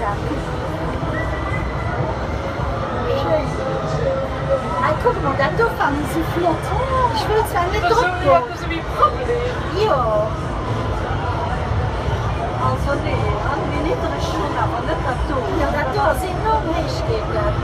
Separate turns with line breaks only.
dat. Schéin. Hei kuck emol, dat do fannen ech sou flott. Ech wëll zwar net drop goen. Jo.
Also nee, an méi niddreg schon, awer net dat do.
Jo, dat do ass enorm héich, geet dat.